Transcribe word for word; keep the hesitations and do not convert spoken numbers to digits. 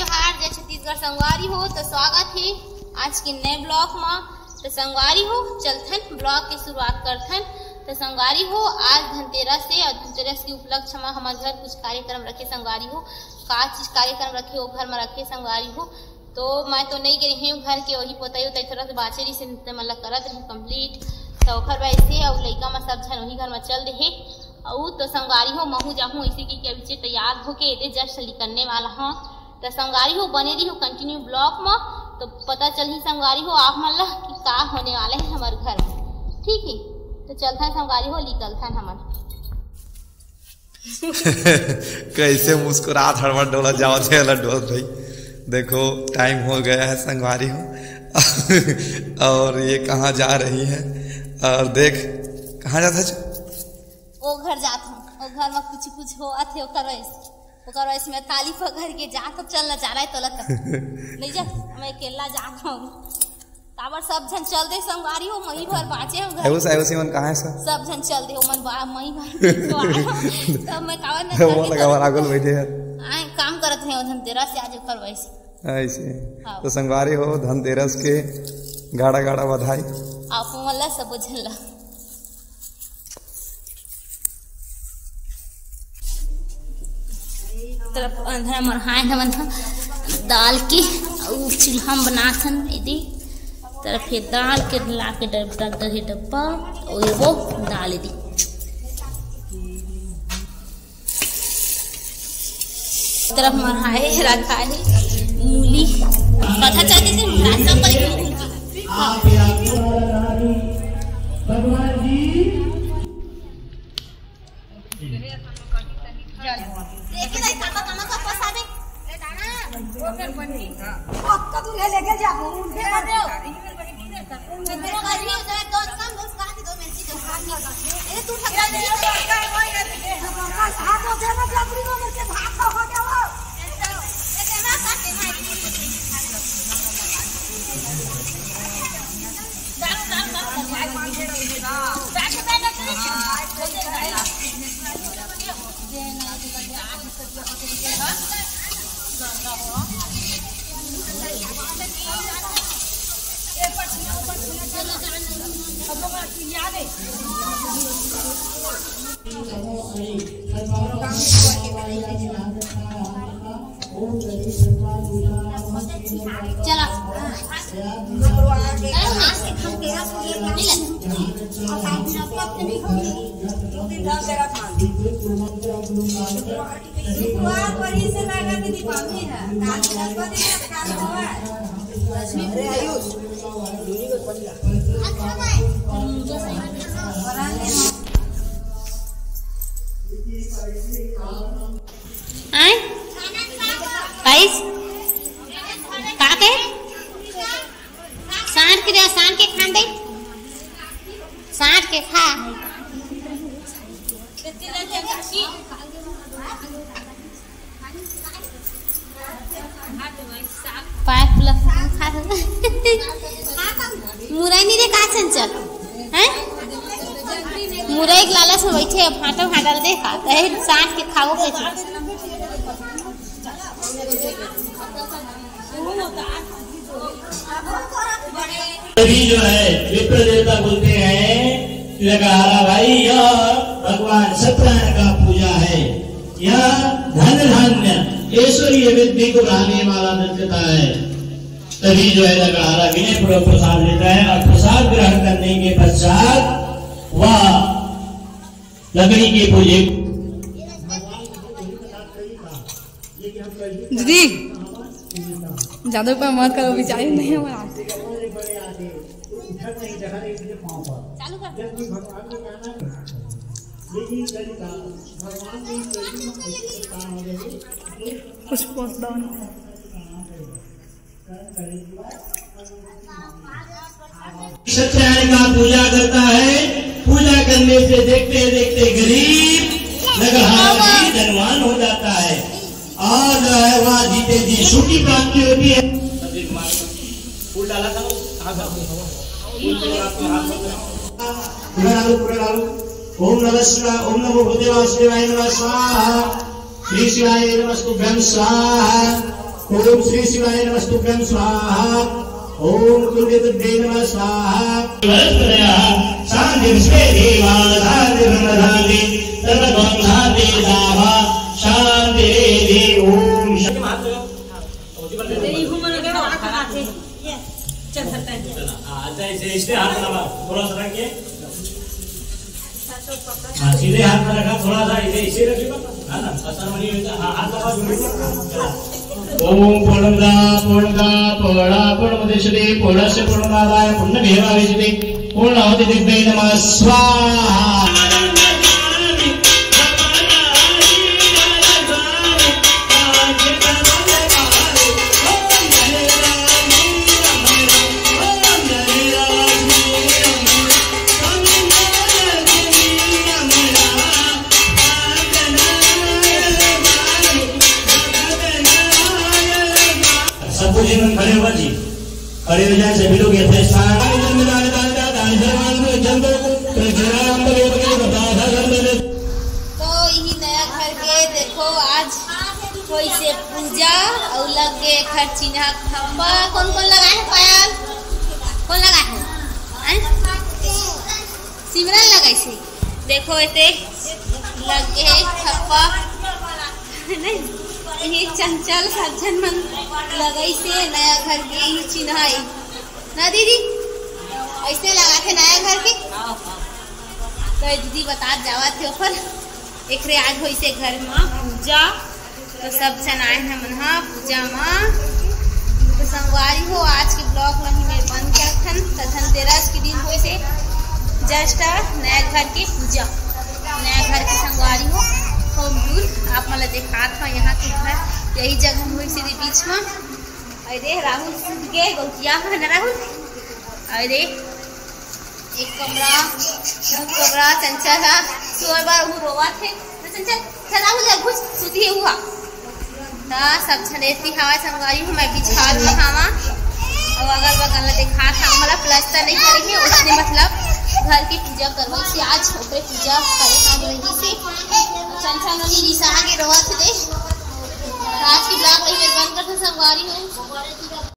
जोहार, जय छत्तीसगढ़ संगवारी हो। तो स्वागत हे आज के नए ब्लॉग म। तो संगवारी हो, चलथन ब्लॉग के शुरुआत करथन। तो संगवारी हो, आज धनतेरस हे और धनतेरस के उपलक्ष्य म हमर घर कुछ कार्यक्रम रखे संगवारी हो। का चीज कार्यक्रम रखे, वो घर म रखे संगवारी हो। तो मैं तो नहीं गई हूँ घर के, वही पोतई उतई थोड़ा सा बाचे रही से, मतलब करत रही कंप्लीट। तो ओखर वजह से अउ लइका म सब झन वही घर म चल देहे। अउ तो संगवारी हो, महू जाहूँ इसी की, के पीछे तैयार होके एदे जस्ट निकलने वाला हूँ। तो संगवारी हो, बने रही हो कंटिन्यू ब्लॉग म, तो पता चलही संगवारी हो आप मन ला कि का होने वाला है हमारे घर में। ठीक है, तो चलथन संगवारी हो, निकलथन हमन। कैसे मुस्कुरात हड़बड़ डोलत जावत हे, अलग डोलत भाई। देखो, टाइम हो गया है संगवारी हो। और ये कहाँ जा रही है? और देख, कहाँ जात हे? ओ घर जात हूँ, ओ घर में कुछ कुछ हो अथे, ओकर वैस, ओकर वैस में थाली पकड़ के जात हूँ, चल ना जा रहा है तोला तक। नहीं जा, मैं अकेला जात हूँ। काबर सब झन चल दे संगवारी हो, मही भर बाचे हो घर। एवस, एवस मन कहाँ है सर? सब झन चल दे, ओमन बा-, मही भर तो आयो। तब मैं काबर न वो करके लगा तब वाला आगल बैठे हैं। आए, काम करत रहे हो धनतेरस से आज ओकर वैसे। ऐसे। हाँ। तो संगवारी हो, धनतेरस के गाड़ा गाड़ा बधाई। आप मन ला, सब झन ला। तरफ अंधरा मरहाए हवन ह दाल के, अउ चूल्हा म बनाथन एदे। तरफ ये दाल के ला के डब-, डाल दे डब्बा, अउ ये वो दाल एदे। तरफ मरहाए रखा है मूली। पता चलते से रास्ता पर ही घूम के। हाँ। भगवान जी। देखिए भाई, पापा कहाँ का पसावे? पक्का दूल्हे लेके जाबो, उनके घर दो। गर्मी हो जाए तो कम दो, कहाँ की दो मिर्ची दो, हाथ में दो। ए, तू ठका हाथ हो जाए ना, जबरी को मिर्ची भाग का हो गया वो। चला। आय? पाइस? का के? सांझ के दे, सांझ के खान दे। सांझ के खा। पाइप लग खा। मुरई नहीं रे का चंचल? हैं? मुरई के लालच में बैठे, फाटा फाटा दे खा। ए, सांझ के खाओ के। अभी जो है, विप्र देवता बोलते हैं, लकड़हारा भाई, यह भगवान सत्यनारायण का पूजा है, यह धन धान्य ऐश्वर्य वृद्धि को बढ़ाने वाला नृत्यता है। तभी जो है लकड़हारा विनय पूर्वक प्रसाद लेता है और प्रसाद ग्रहण करने के पश्चात वह लकड़ी के पूजे। दीदी, ज्यादा ऊपर मत करो, बेचारी नहीं है हमारा। चालू कर। कुछ पोस्ट डाउन। सत्यनारायण का पूजा करता है, पूजा करने से देखते देखते गरीब लकड़हारा भी धनवान हो जाता है और जो है वह जीते जी सुख की प्राप्ति होती है। फूल डाला था, कहाँ था? पूरा डालो, पूरा डालो। ओम नमः शिवाय, ओम नमो भूते वासुदेवाय नमः स्वाहा, श्री शिवाय नमस्तुभ्यं स्वाहा। ओम श्री शिवाय नमस्तुभ्यं स्वाहा। ओम कुंडे तुभ्ये नमः स्वाहा। वरस्पतयः शांति विश्वे देवा शांति ब्रह्म शांति सर्वतोम शांति स्वाहा शांति देवी ओम शांति। अच्छा, इसे, इससे हाथ लगा, थोड़ा सा रख के। हाँ, सीधे हाथ में रखा, थोड़ा सा इसे, इसे रखिए, है ना? असर नहीं होता। हाँ, हाथ लगा, जोड़िए। चला। ओम पूर्णमदः पूर्णमिदं पूर्णात् पूर्णमुदच्यते पूर्णस्य पूर्णमादाय पूर्णमेवावशिष्यते। पूर्णाहुति दिव्यै नमः स्वाहा। सबको जी मन खड़े हुआ जी, खड़े हो जाए सभी लोग यथास्थान। तो यही नया घर के देखो आज कोई से पूजा और लग के घर चिन्हा खंबा। कौन कौन लगा है पायल? कौन लगा है? हैं? सिमरन लगाई से। देखो एते लग के है खप्पा। नहीं, ये चंचल सज्जन मन लगाई से नया घर के ही चिन्हाई ना दीदी, ऐसे लगा थे नया घर के। तो ये दीदी बता जावा थे ऊपर एकरे आज होई से घर में पूजा। तो सब झन आए हैं मन हा पूजा मा। तो संगवारी हो, आज के ब्लॉग ला ही मैं बंद करथन। तो धनतेरस के दिन होई से जस्ट नया घर के पूजा, नया घर के संगवारी हो होम टूर आप मन ला देखात हो। यहाँ के घर यही जगह में होई से बीच में। अरे राहुल सूत के गौतिया है ना राहुल। अरे एक कमरा, दू कमरा, चंचल हा, सोए बर हूँ रोवत हे। तो चंचल, चल राहुल, जा घुस, सुती है हुआ। ता सब झन एती हवा संगवारी हूँ, मैं बिछात हवा। और अगल बगल ला देखात हवा, मतलब प्लास्टर नहीं करे है, उसने मतलब घर की पूजा करवाई से आज ओकरे पूजा करे हम रही से। चंचल मम्मी रिसा के रोवत दे। आज की ब्लॉग वही में बंद करते संगवारी हूँ।